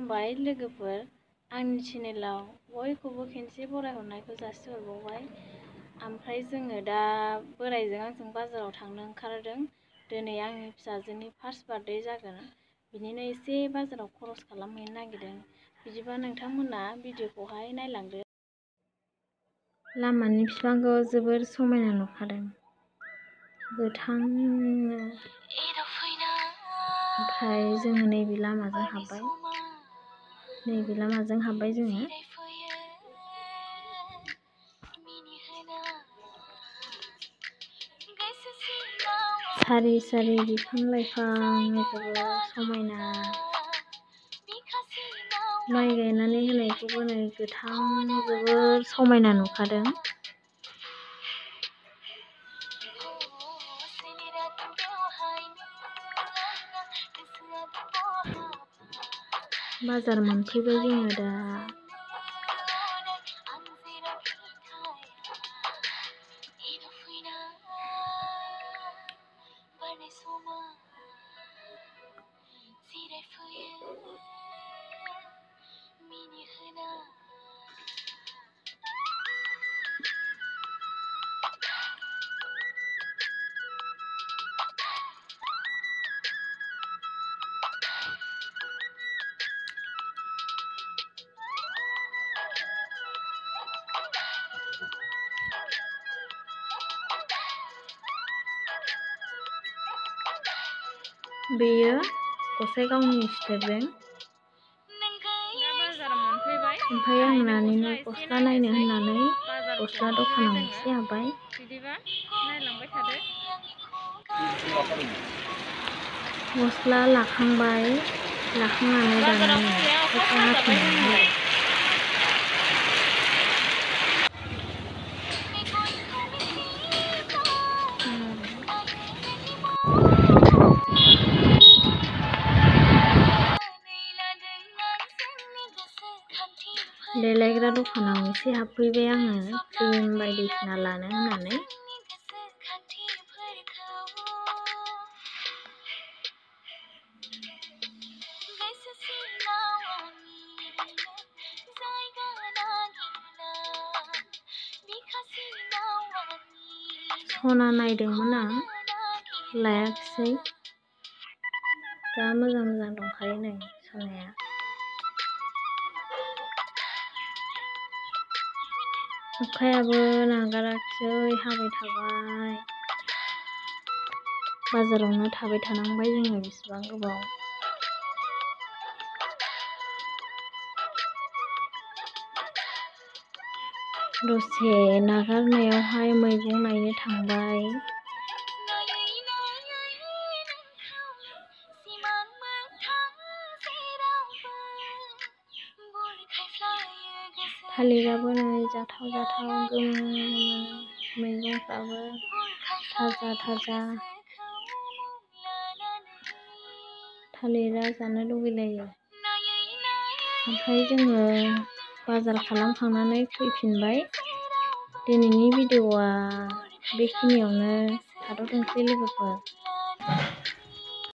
खुलुमबाय लोगोफोर, आंनि चेनेलाव बयखौबो खेनसे बरायहरनायखौ जासिहरबावबाय। ओमफ्राय जोङो दा बोरायजों आंजों बाजाराव थांनो ओंखारदों। दिनै आंनि फिसाजोनि फार्स्ट बार्थडे जागोन, बिनिनो एसे बाजाराव खरस खालामहैनो नागिरदों। बिदिबा नोंथांमोना भिडिअखौहाय नायलांदो। लामानि बिफांखौ जोबोर समायना नुखादों, गोथांनो। ओमफ्राय जोङो नैबे लामाजों हाबबाय, जोङो। सारि सारि बिफां लाइफां जोबोर समायना। माइ गायनानै होनायखौबो नै गोथां जोबोर समायना नुखादों। बाजार मोनफैबाय जोङो दा। बेयो गसाइगावनि स्टेट बेंक। ओमफ्राय आं नानिनो गस्ला नायनो होननानै गस्ला दखानाव एसे हाबबाय। गस्ला लाखांबाय, लाखांनानै दाना फैसा हाफिननानै देलायग्रा दखानाव एसे हाबफैबाय आङो, क्रिम बायदिसिना लानो होननानै। सना नायदोंमोन आं, लायाखिसै। दा मोजां मोजां दंखायो नै सनाया। अखायाबो नागाराखिसै, हाबाय थाबाय। बाजारावनो थाबाय थानांबाय जोङो बेसेबां गोबाव। दसे नागारनायावहाय मैगं नायनो थांबाय। थालिराबो नै जाथाव जाथाव गोमोन, मैगंफ्राबो थाजा थाजा। थालिरा जानो लुबैलायो। ओमफ्राय जोङो बाजार खालामखांनानै फैफिनबाय। दिनैनि भिडिअ'आ बेखिनियावनो थाथ'थोंसै लोगोफोर।